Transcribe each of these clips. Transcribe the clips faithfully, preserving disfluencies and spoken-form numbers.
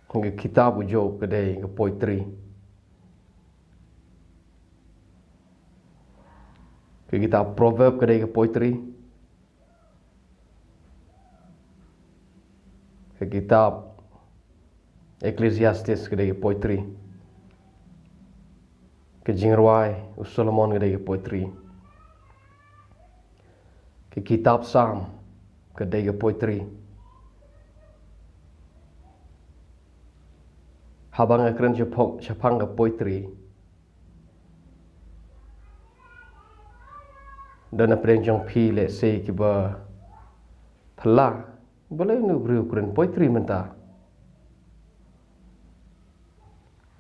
Ka kitab u Job ka dei ka poetry. Ka kitab Proverb ka dei ka poetry. Ka kitab Ecclesiastes ka dei ka poetry. Ka jingrwai u Solomon ka dei ka poetry. Ka kitab Psalm ka dei ka poetry. Haba nga kren shaphang, shaphang ka poetry, don na pdeng jong phi lehse kiba phylla, balei une u briew u kren poetry mynta.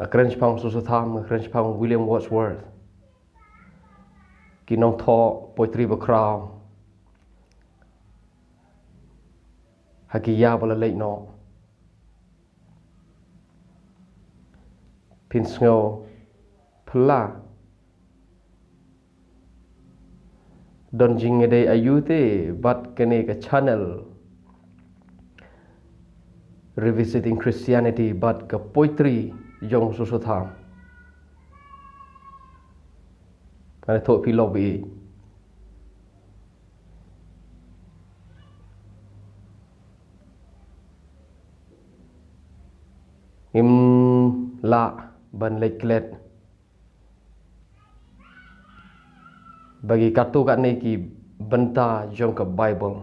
Nga kren shaphang Soso Tham, nga kren shaphang William Wordsworth. Ki nongthoh poetry bakhraw ha ki ïa ba la leit noh. Phin sngew phylla. Don jingïadei aïu te bad kane ka channel Revisiting Christianity bad ka poetry jong Soso Tham? Nga la thoh phi lok ba ïeit. Ngim lah ban leit klet ba ki katto katne ki bynta jong ka Bible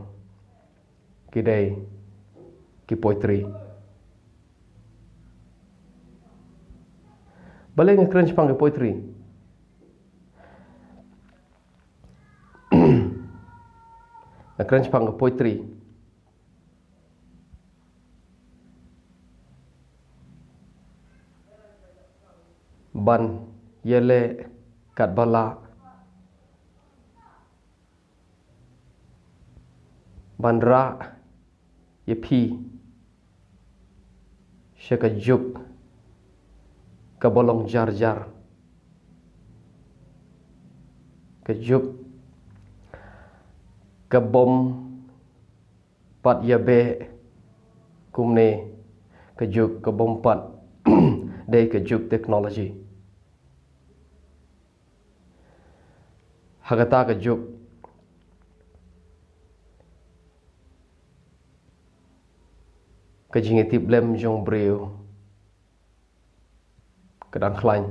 ki dei ki poetry. Balei nga kren shaphang ki poetry? Nga kren shaphang ki poetry ban ïaleh katba lah ban rah ïa phi sha ka juk kaba long jar jar, ka juk ka bym pat ïabeh kumne, ka juk ka bym pat dei ka juk technology. Ha kata ka juk, ka jingïatiplem jong briew ka dang khlaiñ.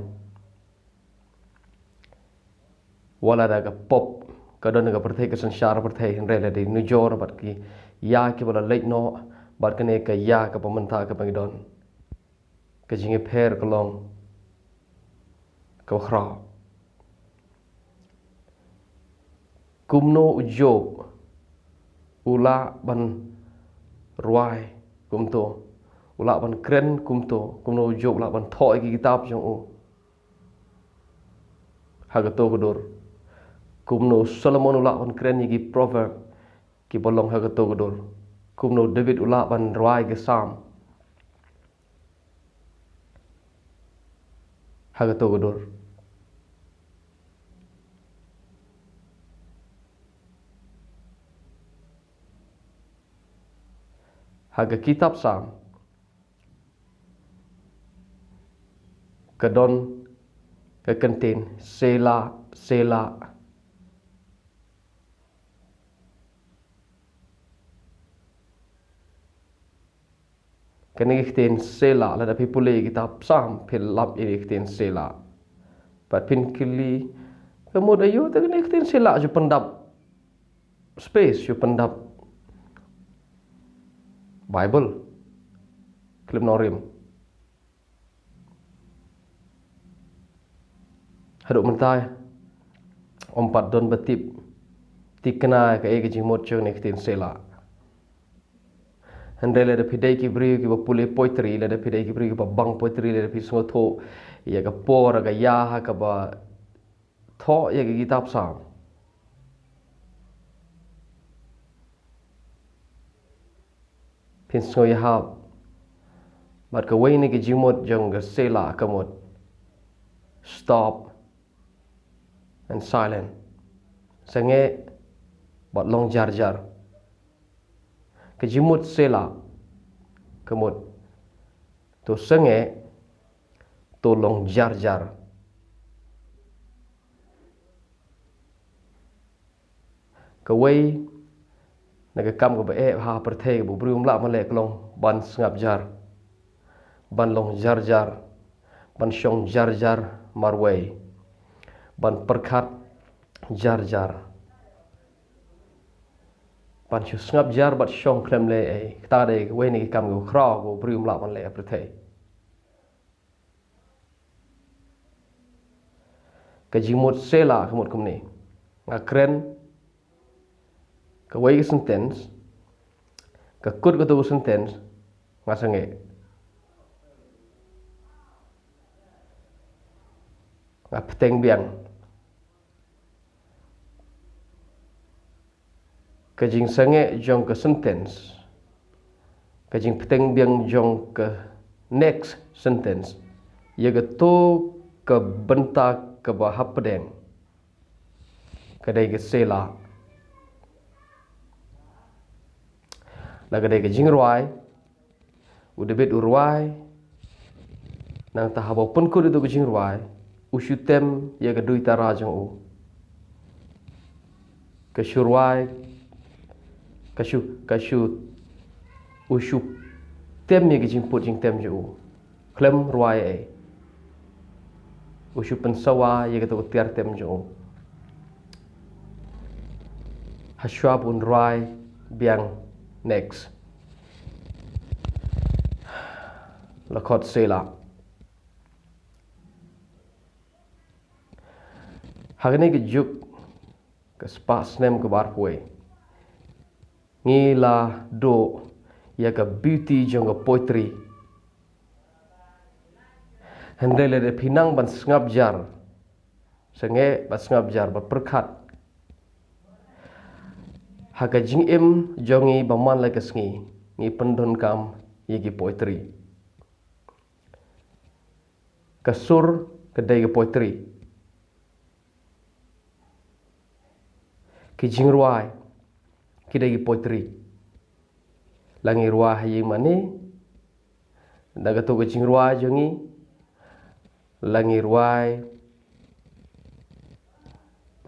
Wat la da ka pop ka don ha ka pyrthei, ka synshar pyrthei, hynrei lada nujor bad ki ïa kiba la leit noh bad kane ka ïa kaba mynta kaba ngi don, ka jingïapher ka long kaba khraw. Kumno u Job u lah ban rwai kumto, u lah ban kren kumto, kumno u Job u lah ban thoh ïa ki kitab jong u ha kato ka dur, kumno u Solomon u lah ban kren ïa ki proverb kiba long ha kato ka dur, kumno u David u lah ban rwai ki Psalm ha kato ka dur. Ha ka kitab Psalm ka don ka kyntien Sela, Sela. Kane ka ktien Sela, lada phi pule kitab Psalm phi lap ïa ka ktien Sela. Bad phin kylli, ka mut aïu te kane ka ktien Sela, shu pyndap space, shu pyndap Bible, khlem nongrim. Haduh mynta ym pat don ba tip thikna kaei ka jingmut jong kane ka ktien Sela. Hynrei lada phi dei ki briew kiba pule poetry, lada phi dei ki briew kiba bang poetry, lada phi sngewthuh ïa ka por ka ïa ha kaba thoh ïa ka kitab Psalm, phin sngew ïahap bad kawei na ki jingmut jong ka Sela, ka mut stop and silent. Sangeh bad long jar jar. Ka jingmut Sela ka mut To sangeh, to long jar jar. Kawei na ka kam kaba eh ha pyrthei kaba u briew um lah ban leh ka long ban sngap jar, ban long jar jar, ban shong jar jar marwei, ban pyrkhat jar jar, ban shu sngap jar bad shong khlem leh ei. Kata dei kawei na ki kam kaba khraw kaba u briew um lah ban leh ha pyrthei. Ka jingmut Selah ka mut kumne. Nga kren kawei ka sentence, ka kut katu ka sentence, nga sangeh, nga bteng biang. Ka jingsangeh jong ka sentence, ka jingbteng biang jong ka next sentence, ïa kato ka bynta kaba hapdeng, ka dei ka Selah. La ka dei ka jingrwai, u David u rwai, nangta haba u pynkut ïa ka jingrwai, u shu tem ïa ka duitara jong u. Ka shu rwai, ka shu, ka shu, u shu tem ïa ka jingput jingtem jong u. Khlem rwai ei. U shu pynsawa ïa kato ka tiar tem jong u. Hashwa bun rwai biang next. La khot Selah. Ha kane ka juk ka spah snem kaba arphew, ngi la duh ïa ka beauty jong ka poetry. Hynrei lada phi nang ban sngap jar, sangeh ban sngap jar, ban pyrkhat ha ka jingim jong ngi ba man la ka sngi, ngi pyndonkam ïa ki poetry. Ka sur ka dei ka poetry. Ki jingrwai ki dei ki poetry. La ngi rwai ha ïing mane, da kato ka jingrwai jong ngi, la ngi rwai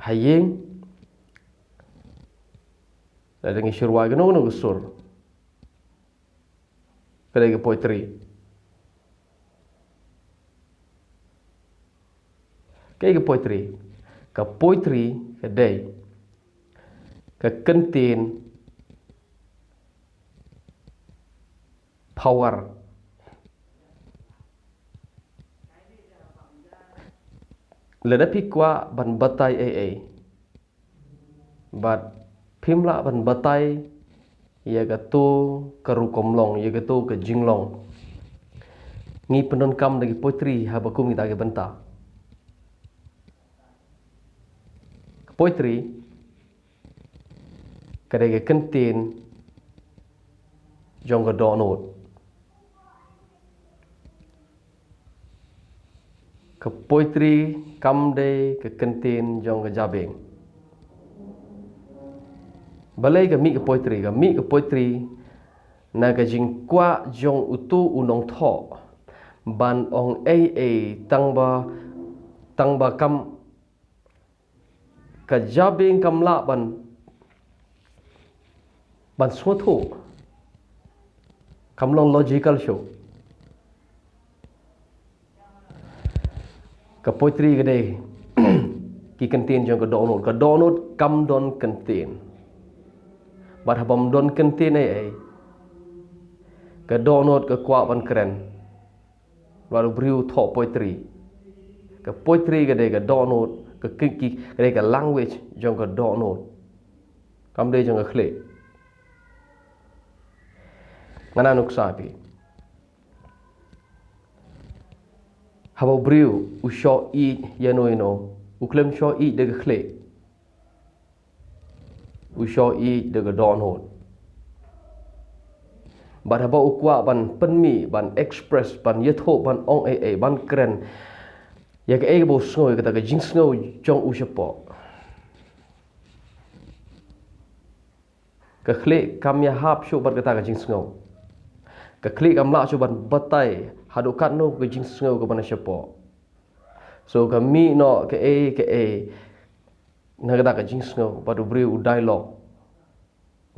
ha ïing, lada ngi shu rwai kano kano ka sur, ka dei ka poetry. Kaei ka poetry? Ka poetry ka dei ka kyntien power. Lada phi kwah ban batai ei ei, bad phim lah ban batai ïa kato ka rukom long, ïa kato ka jinglong, ngi pyndonkam da ki poetry haba kum kita ki bynta. Ka poetry ka dei ka kyntien jong ka dohnud. Ka poetry kam dei ka kyntien jong ka jabieng. Balei ka mih ka poetry? Ka mih ka poetry na ka jingkwah jong uto u nongthoh ban ong ei ei, tang ba, tang ba kam, ka jabieng kam lah ban, ban sngewthuh, kam long logical shuh. Ka poetry ka dei ki kyntien jong ka dohnud. Ka dohnud kam don kyntien. Bad haba ym don kyntien ei ei, ka dohnud ka kwah ban kren. Bad u briew u thoh poetry. Ka poetry ka dei ka dohnud, ka ki, ki, ka dei ka language jong ka dohnud. Kam dei jong ka khlieh. Ngan ai nuksa ïa phi. Haba u briew u shoh ïeit ïano ïano, u khlem shoh ïeit da ka khlieh. U shoh ïeit da ka dohnud. Bad haba u kwah ban pynmih, ban express, ban ïathuh, ban ong ei ei, ban kren ïa kaei kaba u sngew, ïa kata ka jingsngew jong u shapoh, ka khlieh kam ïahap shuh bad kata ka jingsngew. Ka khlieh kam lah shuh ban batai haduh katno ka jingsngew kaba na shapoh. So ka mih noh kaei kaei na kata ka jingsngew bad u briew u dialogue.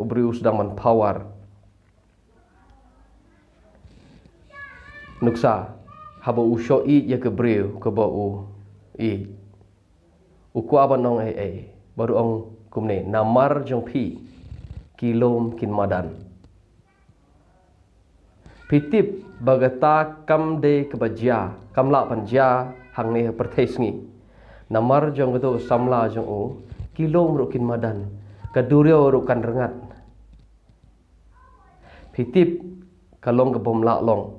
U briew u sdang ban power. Nuksa, haba u shoh ïeit ïa ka briew kaba u ïeit, u kwah ban ong ei ei, bad u ong kumne: "Namar jong phi ki lum kin madan." Phi tip ba kata kam dei kaba jia, kam lah ban jia hangne ha pyrthei sngi. Namar jong kato u samla jong u, ki lum ruh kin madan, ka duriaw ruh kan rngat. Phi tip, ka long kabym lah long.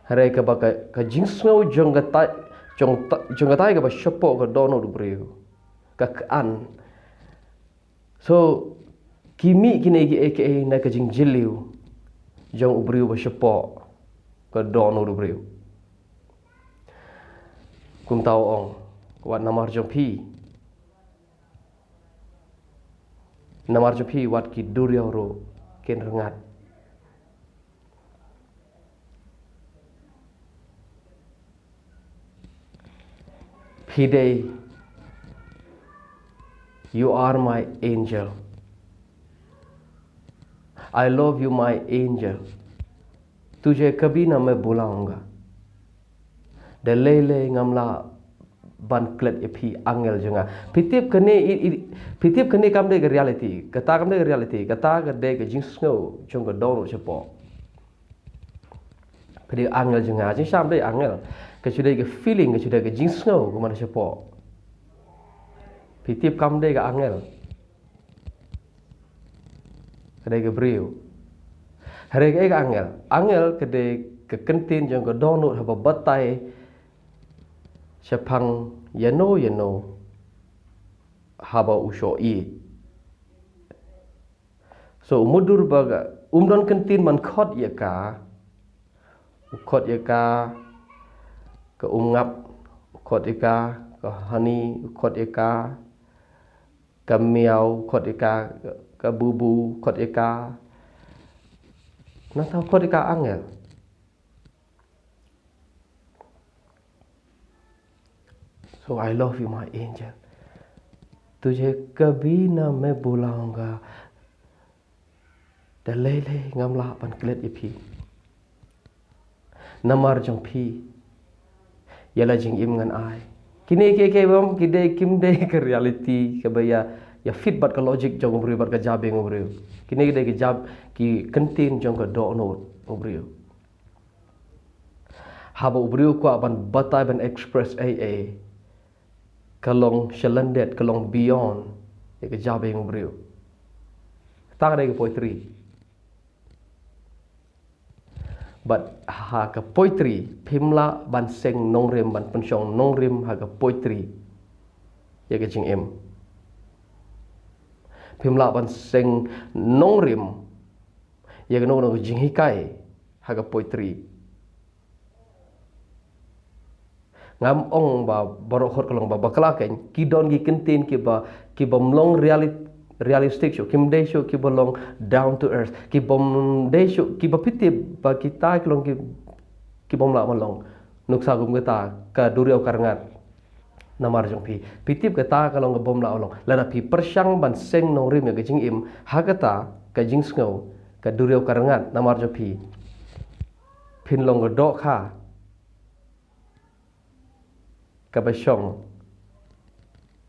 Hynrei kaba ka, ka jingsngew jong katai, jong ta-, jong katai kaba shapoh ka dohnud u briew, ka kan. So ki mih kine kiei kiei na ka jingjylliew jong u briew ba shapoh ka dohnud u briew. Kumta u ong, wat namar jong phi, namar jong phi wat ki duriaw ruh kin rngat. Phi dei, you are my angel. I love you, my angel. Tujhe kabhi na main bhulaunga. Da lei lei ngam lah ban klet ïa phi angel jong nga. Phi tip kane i, i, phi tip kane kam dei ka reality. Kata kam dei ka reality. Kata ka dei ka jingsngew jong ka dohnud shapoh. Phi dei angel jong nga, jingshisha ym dei angel. Ka shu dei ka feeling, ka shu dei ka jingsngew kaba na shapoh. Phi tip kam dei ka angel. Ka dei ka briew. Hynrei kaei ka angel? Angel ka dei ka kyntien jong ka dohnud haba batai shaphang ïano ïano haba u shoh ïeit. So u mutdur ba ka, um don kyntien ban khot ïa ka. U khot ïa ka, ka umngap, u khot ïa ka, ka honey, u khot ïa ka, ka miaw, u khot ïa ka, ka bubu, u khot ïa ka. Nangta u khot ïa ka angel. So I love you, my angel. Tujhe kabhi na main bhulaunga. Da lei lei ngam lah ban klet ïa phi. Namar jong phi, ïa la jingim ngan ai. Kine kiei kiei bym, ki dei, kim dei ka reality kaba ïa, ïa fit bad ka logic jong u briew bad ka jabieng u briew. Kine ki dei ki jab, ki kyntien jong ka dohnud u briew. Haba u briew u kwah ban batai, ban express ei ei, ka long sha lyndet, ka long beyond ïa ka jabieng u briew. Kata ka dei ka poetry. Bad ha ka poetry phim lah ban seng nongrim, ban pynshong nongrim ha ka poetry ïa ka jingim. Phim lah ban seng nongrim ïa kano kano ka jinghikai ha ka poetry. Ngam ong ba baroh khot ka long ba bakla, kein ki don ki kyntien kiba, kibym long reali-, realistic shuh, kim dei shuh kiba long down to earth, kibym dei shuh kiba phi tip ba kita ki long ki, kibym lah ban long. Nuksa kum kata, ka duriaw ka rngat namar jong phi. Phi tip kata ka long kabym lah ban long. Lada phi pyrshang ban seng nongrim ïa ka jingim ha kata ka jingsngew, ka duriaw ka rngat namar jong phi. Phin long ka dohkha kaba shong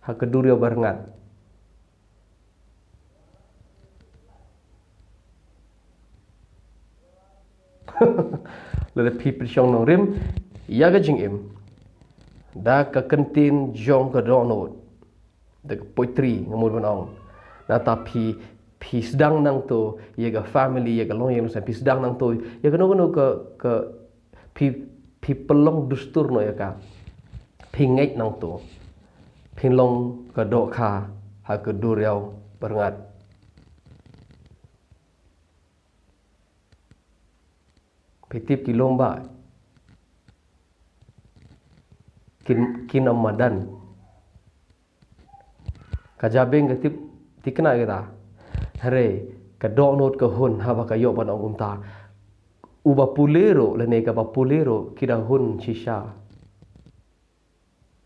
ha ka duriaw ba rngat. Lada phi pynshong nongrim ïa ka jingim da ka kyntien jong ka dohnud, da ka poetry nga mut ban ong. Nangta phi, phi sdang nangto ïa ka family, ïa ka longïing longsem, phi sdang nangto ïa kano kano ka, ka, phi, phi pynlong dustur noh ïa ka. Phi ngeit nangto. Phin long ka dohkha ha ka duriaw ba rngat. Phi tip ki lum ba kin, kin ym madan. Ka jabieng ka tip thikna kita. Hynrei ka dohnud ka hun haba ka ïoh ban ong kumta. uba pule ruh lane kaba pule ruh ki da hun shisha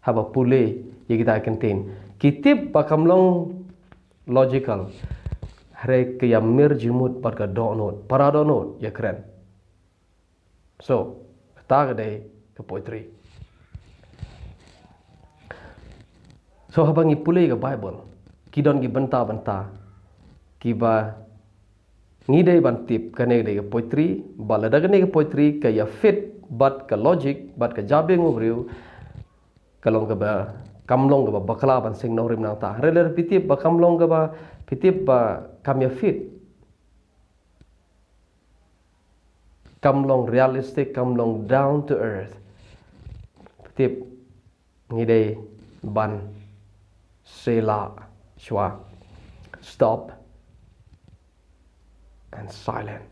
haba pule ïa kita ki kyntien. Ki tip ba kam long logical, hynrei ka ïamir jingmut bad ka dohnud, para dohnud ïakren. So kata ka dei ka poetry. So haba ngi pule ka Bible, ki don ki bynta bynta kiba ngi dei ban tip kane ka dei ka poetry, ba lada kane ka poetry ka ïa fit bad ka logic bad ka jabieng u briew, ka long kaba, kam long kaba bakla ban seng nongrim nangta. Hynrei lada phi tip ba kam long kaba, phi tip ba kam ïa fit, kam long realistic, kam long down to earth, phi tip, ngi dei ban sela shuwa. Stop and silent.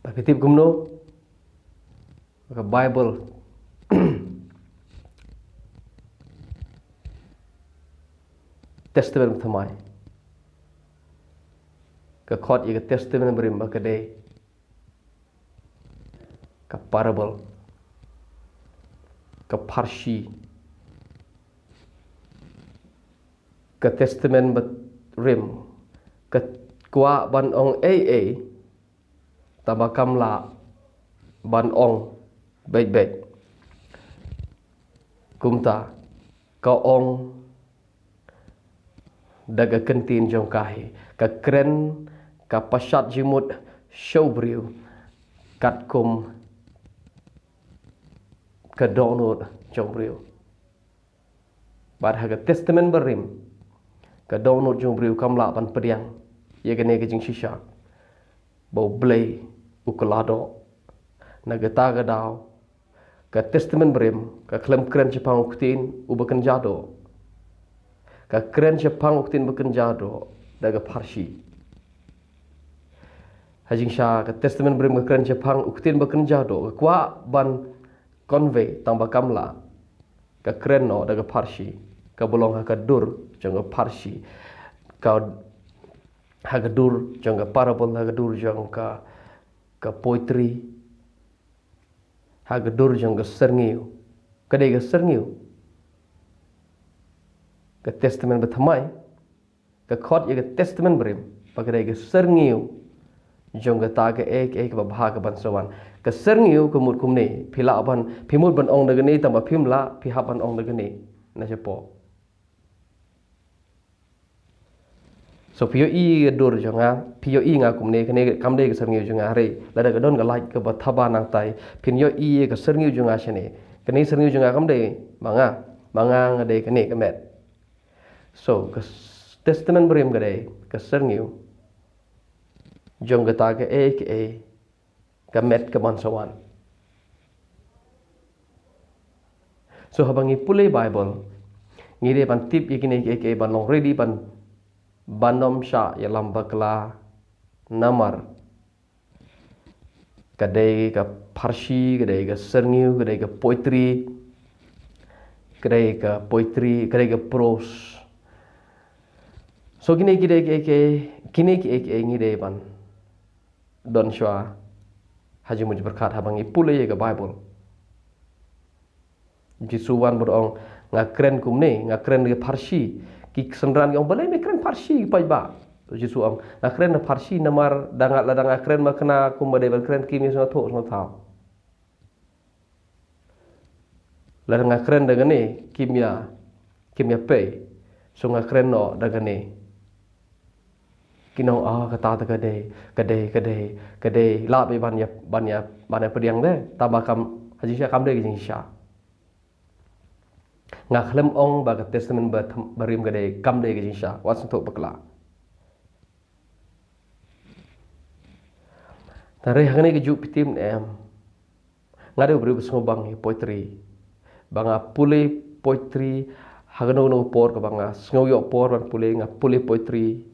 Ba phi tip kumno? Ka Bible Testament Thymmai ka khot ïa ka Testament Barim ba ka dei ka parable, ka pharshi. Ka Testament Barim ka kwah ban ong ei ei, tangba kam lah ban ong beit beit. Kumta ka ong da ka kyntien jong ka hi, ka kren, ka pashat jingmut sha u briew katkum ka dohnud jong u briew. Bad ha ka Testament Barim, ka dohnud jong u briew kam lah ban pdiang ïa kane ka jingshisha ba U Blei u kylla doh. Na kata ka daw, ka Testament Barim ka khlem kren shaphang u ktien uba kynja doh, ka kren shaphang u ktien ba kynja doh da ka pharshi. Ha jingshisha ka Testament Barim ka kren shaphang u ktien ba kynja doh, ka kwah ban convey tangba kam lah, ka kren noh da ka pharshi, kaba long ha ka dur jong ka pharshi, ka, ha ka dur jong ka parable, ha ka dur jong ka, ka poetry, ha ka dur jong ka syrngiew. Ka dei ka syrngiew. Ka Testament Bathymmai ka khot ïa ka Testament Barim ba ka dei ka syrngiew jong kata kaei kaei kaba bha kaban sa wan. Ka syrngiew ka mut kumne, phi lah ban, phi mut ban ong da kane, tangba phim lah, phi hap ban ong da kane na shapoh. So phi ïohi ka dur jong nga, phi ïohi nga kumne, kane kam dei ka syrngiew jong nga, hynrei lada ka don ka light kaba thaba nangtai, phin ïohi ka syrngiew jong nga shane. Kane syrngiew jong nga kam dei ma nga, ma nga nga dei kane ka met. So ka s-, Testament Barim ka dei ka syrngiew jong kata kaei kaei ka met kaban sa wan. So haba ngi pule Bible, ngi dei ban tip ïa kine kiei kiei, ban long ready ban, ban ym shah ïalam bakla, namar ka dei ka pharshi, ka dei ka syrngiew, ka dei ka poetry, ka dei ka poetry, ka dei ka prose. So kine kiei kiei, kine kiei kiei ngi dei ban don shuwa ha jingmut jingpyrkhat haba ngi pule ïa ka Bible. Jisu wan bad ong, nga kren kumne, nga kren da ka pharshi. Ki synran ki ong, balei me kren pharshi paidbah? Jisu ong, nga kren da pharshi namar da nga, lada nga kren markna kumba dei ban kren, kim ïa sngewthuh sngewthaw. Lada nga kren da kane, kim ïa, kim ïa pei. So nga kren noh da kane. Kin ong, ah, kata te ka dei, ka dei, ka dei, ka dei, lah beit ban ïa, ban ïa, ban ïa pdiang de, tangba kam, ha jingshisha kam dei ka jingshisha. Nga khlem ong ba ka Testament Ba-, Barim ka dei, kam dei ka jingshisha, wat sngewthuh bakla. Tang re ha kane ka juh phi tip ne em, nga dei u briew ba sngewbang ïa poetry. Ba nga pule poetry, ha kano kano por kaba nga sngew ïoh por ban pule, nga pule poetry.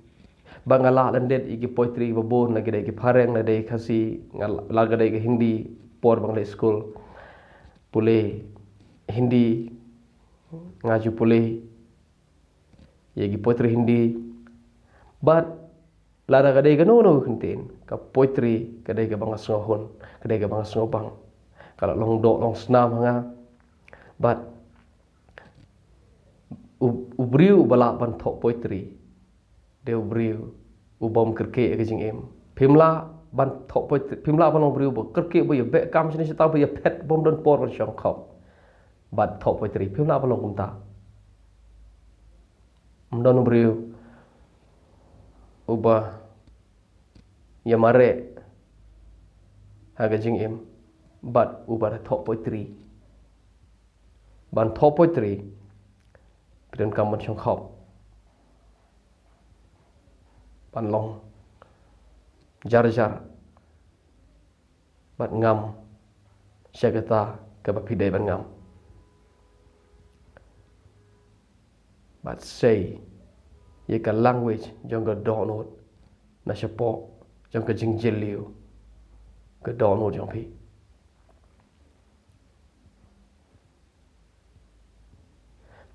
Ba nga lah lyndet ïa ki poetry ba bun, la ki dei ki phareng, la dei Khasi, nga la, la ka dei ka Hindi, por ba nga leit skul. Pule Hindi, nga ju pule ïa ki poetry Hindi. Bad lada ka dei kano kano ka kyntien, ka poetry ka dei kaba nga sngewhun, ka dei kaba nga sngewbang. Ka la long doh long snam ha nga. Bad u, u briew uba lah ban thoh poetry dei u briew u bym kyrkieh ka jingim. Phim lah ban thoh poetry, phim lah ban long u briew uba kyrkieh, ba ïa beh kam shane shata, ba ïa phet, bym don por ban shong khop bad thoh poetry. Phim lah ban long kumta. Ym don u briew uba ïa mareh ha ka jingim bad uba da thoh poetry. Ban thoh poetry, phi donkam ban shong khop, ban long jar jar bad ngam sha kata kaba phi dei ban ngam. Bad sei ïa ka language jong ka dohnud na shapoh jong ka jingjylliew ka dohnud jong phi.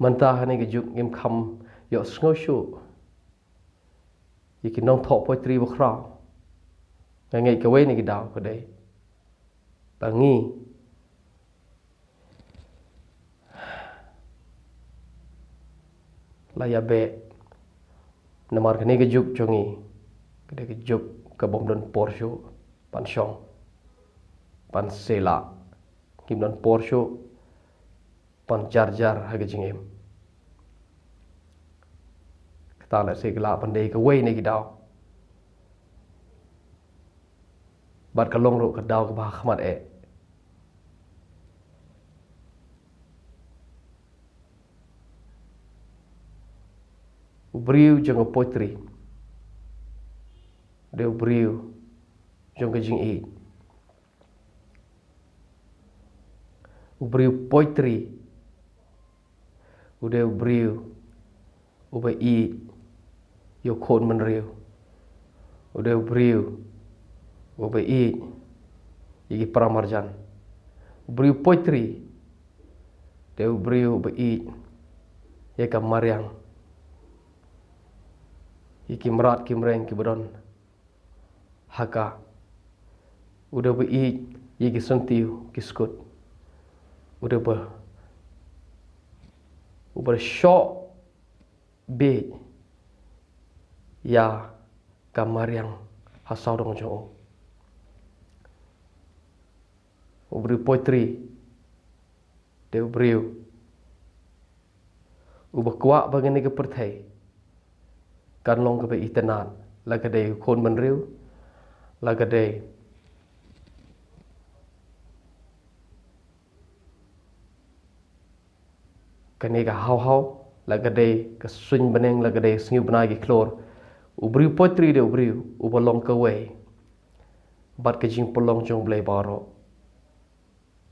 Mynta ha kane ka juk ngim kham ïohsngew shuh ïa ki nongthoh poetry bakhraw. Nga ngeit kawei na ki daw ka dei ba ngi la ïa beh, namar kane ka juk jong ngi ka dei ka juk ka bym don por shuh ban shong, ban sei lah. Ngim don por shuh ban jar jar ha ka jingim. Kata lehse ka lah ban dei kawei na ki daw, bad ka long ruh ka daw kaba ha khmat eh. U briew jong ka poetry dei u briew jong ka jingïeit. U briew poetry u dei u briew uba ïeit ïa u khun bynriew. U dei u briew uba ïeit ïa ki para marjan. U briew poetry dei u briew uba ïeit ïa ka mariang, ïa ki mrad ki mreng kiba don ha ka. U dei uba ïeit ïa ki syntiew ki skud. U dei uba, uba shoh bieit ïa ka mariang ha sawdong jong u. U briew poetry dei u briew uba kwah ba kane ka pyrthei kan long kaba itynnad, la ka dei u khun bynriew, la ka dei kane ka haw haw, la ka dei ka suiñ bneng, la ka dei sngewbha ki khlur. U briew poetry dei u briew uba long kawei bad ka jingpynlong jong U Blei baroh.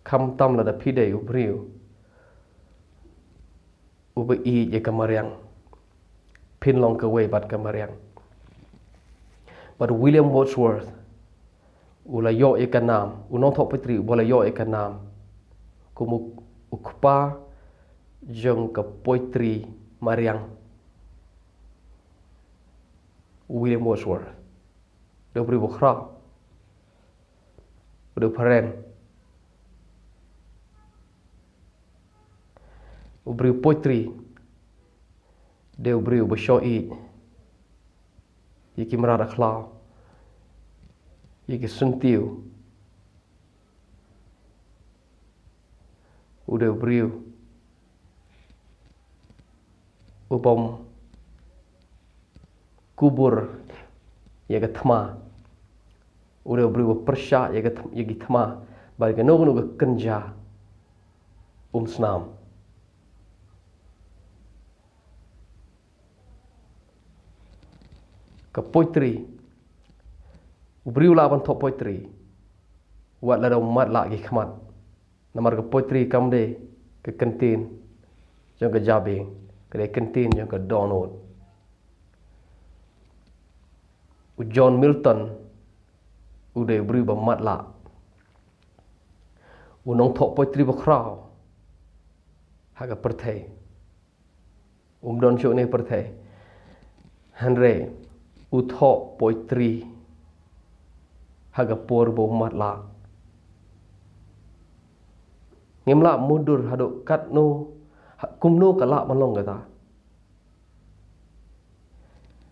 Khamtam lada phi dei u briew uba ïeit ïa ka mariang, phin long kawei bad ka mariang. Bad William Wordsworth u la ïoh ïa ka nam, u nongthoh poetry uba la ïoh ïa ka nam kum u, u kpa jong ka poetry mariang. William Wordsworth u dei u briew bakhraw, u dei u phareng. U briew poetry dei u briew ba shoh ïeit ïa ki mrad khlaw, ïa ki syntiew. U dei u briew u bym kubur ïa ka thma. U dei u briew ba pyrshah ïa ka thm-, ïa ki thma, bad kano kano ka kynja um snam. Ka poetry, u briew lah ban thoh poetry wat lada u matlah ki khmat. Namar ka poetry kam dei ka kyntien jong ka jabieng, ka dei kyntien jong ka dohnud. U John Milton u dei u briew ba matlah, u nongthoh poetry bakhraw ha ka pyrthei. Um don shuh ne pyrthei. Hynrei u thoh poetry ha ka por ba u matlah. Ngim lah mutdur haduh katno, ha-, kumno ka lah ban long kata.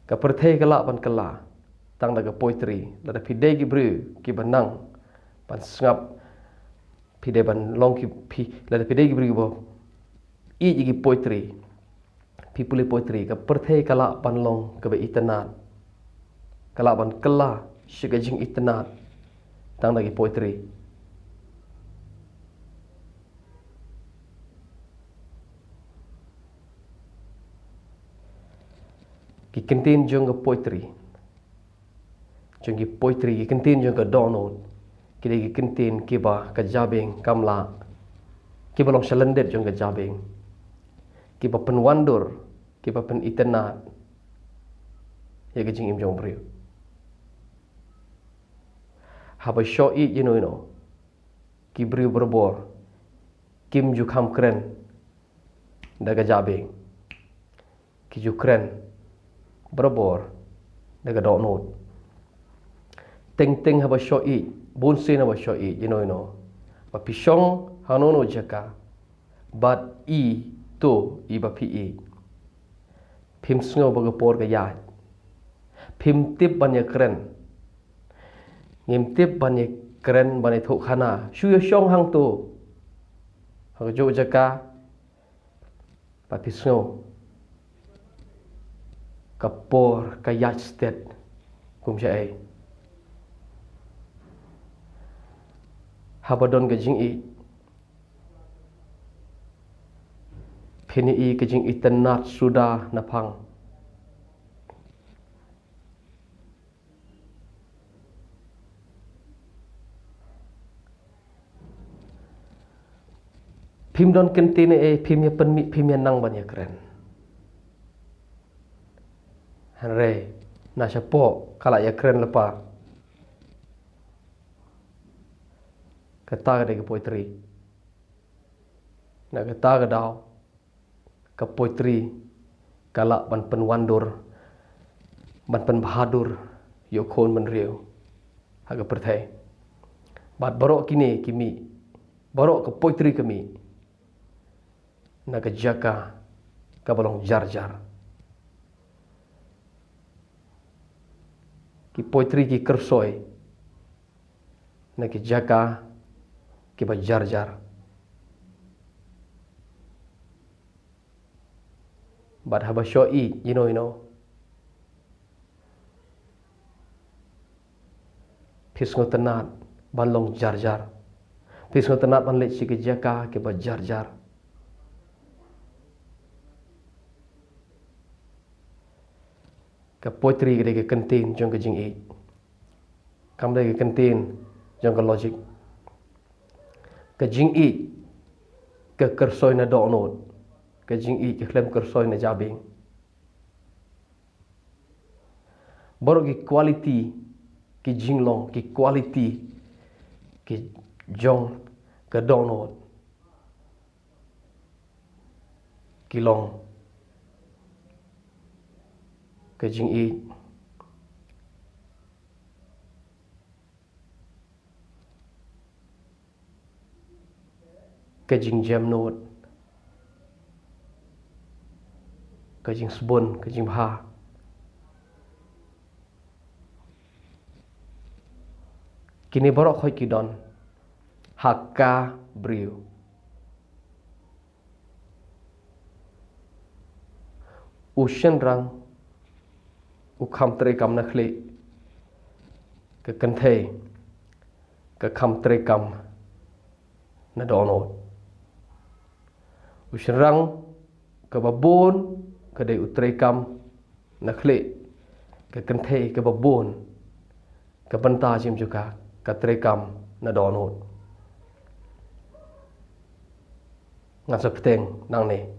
Ka pyrthei ka lah ban kylla tang da ka poetry, lada phi dei ki briew kiba nang ban sngap, phi dei ban long ki, phi, lada phi dei ki briew kiba ïeit ïa ki poetry, phi pule poetry, ka pyrthei ka lah ban long kaba itynnad, ka lah ban kylla sha ka jingitynnad tang da ki poetry. Ki kyntien jong ka poetry, jong ki poetry, ki kyntien jong ka dohnud, ki dei ki kyntien kiba ka jabieng kam lah, kiba long shalyndet jong ka jabieng, kiba pynwandur, kiba pynitynnad ïa ka jingim jong u briew. Haba shoh ïeit ïano ïano, ki briew barabor kim ju kham kren da ka jabieng, ki ju kren barabor da ka dohnud. Teng teng haba shoh ïeit, bunsien haba shoh ïeit ïano ïano, ba phi shong hano hano jaka bad ïeit to ïa ba phi ïeit, phim sngew ba ka por ka ïaid. Phim tip ban ïakren. Ngim tip ban ïakren, ban ïathuh khana. Shu ïashong hangto ha kajuh jaka ba phi sngew ka por ka ïaid stet kum shaei. Haba don ka jingïeit, phin ïohi ka jingitynnad suda na phang. Phim don kyntien ei ei, phim ïa pynmih, phim ïa nang ban ïakren. Hynrei na shapoh ka la ïakren lypa. Kata ka dei ka poetry. Na kata ka daw, ka poetry ka lah ban pynwandur, ban pynbahadur ïa u khun bynriew ha ka pyrthei. Bad baroh kine ki mih, baroh ka poetry ka mih na ka jaka kaba long jar jar. Ki poetry ki kyrsoi na ki jaka kiba jar jar. Bad haba shoh ïeit ïano ïano, phi sngewtynnad ban long jar jar. Phi sngewtynnad ban leit sha ki jaka kiba jar jar. Ka poetry ka dei ka kyntien jong ka jingïeit. Kam dei ka kyntien jong ka logic. Ka jingïeit ka kyrsoi na dohnud. Ka jingïeit ka khlem kyrsoi na jabieng. Baroh ki quality, ki jinglong, ki quality ki jong ka dohnud, ki long ka jingïeit, ka jingjemnud, ka jingsbun, ka jingbha. Kine baroh khoit ki don ha ka briew. U shynrang u kham treikam na khlieh, ka kynthei ka kham treikam na dohnud. U shynrang kaba bun ka dei u treikam na khlieh, ka kynthei kaba bun ka bynta jingim jong ka ka treikam na dohnud. Ngan sa bteng nangne.